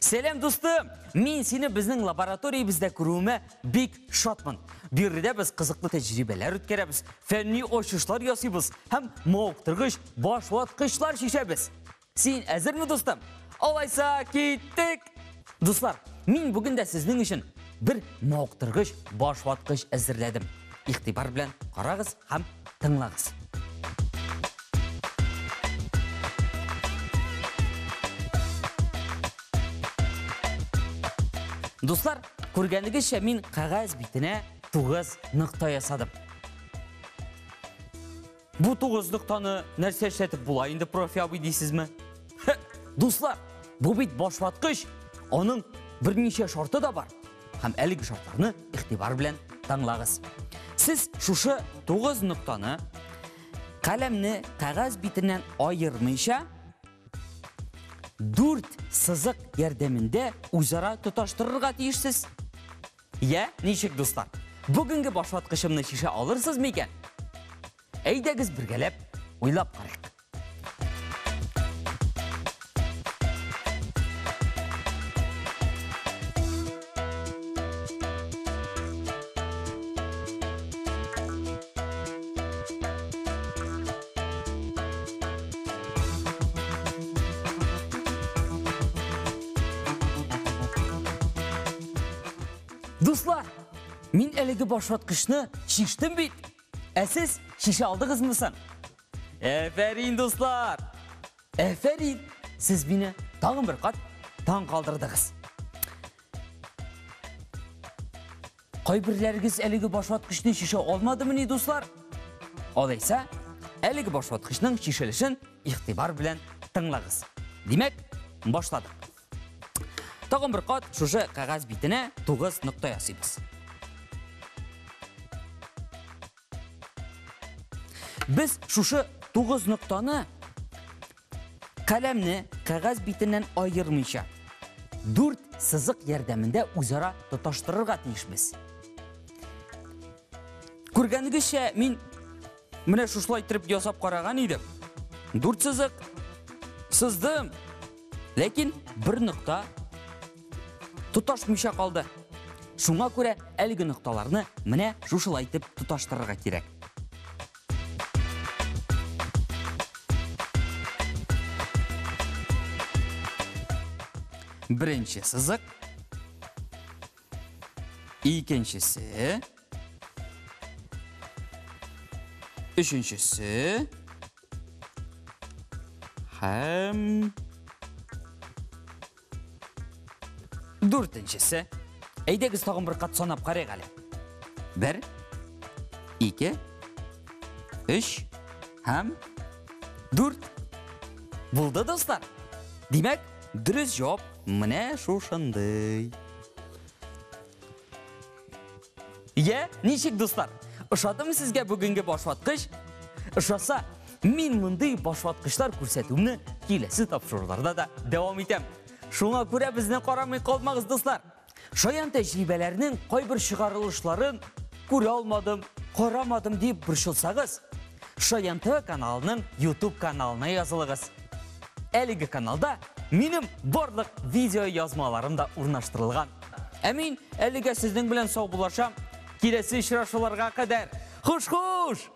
Сәлам, дустым! Мин сине безнең лабораториябездә күрүемә бик шатмын. Биредә без кызыклы тәҗрибәләр үткәрәбез, фәнни ачышлар ясыйбыз һәм мавыктыргыч башваткычлар чишәбез. Син әзерме, дустым? Алайса, киттек! Дуслар, мин бүген дә сезнең өчен бер мавыктыргыч башваткыч әзерләдем. Игътибар белән карагыз һәм тыңлагыз. Дуслар, күргәнегезчә, мин кәгазь битенә 9 нокта ясадым. Бу 9 ноктаны нәрсә эшләтеп була инде, профи абый дисезме? Дуслар, бу бит башваткыч. Аның берничә шарты да бар. Һәм әлеге шартларны игътибар белән тыңлагыз. Сез шушы 9 ноктаны каләмне кәгазь битеннән аермыйча 4 сызык ярдәмендә үзара тоташтырырга тиешсез. Я, ничек, дуслар? Бүгенге башваткычымны чишә алырсыз микән? Әйдәгез бергәләп уйлап карыйк. Дуслар, мин әлеге башваткычны чиштем бит. Ә сез шешә алдыгызмы соң? Әфәрин, дуслар! Әфәрин! Сез мине тагын бер кат таң калдырдыгыз. Кайберләрегез әлеге башваткычны шешә алмадымыни, дуслар? Алайса, әлеге башваткычның чишелешен игътибар белән тыңлагыз. Димәк, башладык. Тагын бер кат шушы кәгазь битенә 9 нокта ясыйбыз. Без шушы 9 ноктаны каләмне кәгазь битеннән аермыйча, 4 сызык ярдәмендә үзара тоташтырырга тиешбез. Күргәнегезчә, мин менә шушылай итеп ясап караган идем. 4 сызык сыздым. Ләкин бер нокта тоташмыйча калды. Шуңа күрә әлеге нокталарны менә шушылай итеп тоташтырырга кирәк. Беренче сызык, икенчесе, өченчесе һәм дүртенчесе. Әйдәгез тагын бер кат санап карыйк әле. Бер, ике, өч һәм дүрт. Булды, дуслар. Димәк, дөрес җавап менә шушындый. Йә, ничек, дуслар? Ошадымы сезгә бүгенге башваткыч? Ошаса, мин мондый башваткычлар күрсәтүемне киләсе тапшыруларда да дәвам итәм. Шуңа күрә безне карамый калмагыз, дуслар. Шаян тәҗрибәләрнең кайбер чыгарылышларын күрә алмадым, карамадым дип борчылсагыз, Шаян ТВ каналының YouTube каналына язылыгыз. Әлеге каналда минем барлык видео язмаларым да урнаштырылган. Ә мин әлегә сезнең белән саубуллашам. Киләсе очрашуларга кадәр. Хуш-хуш!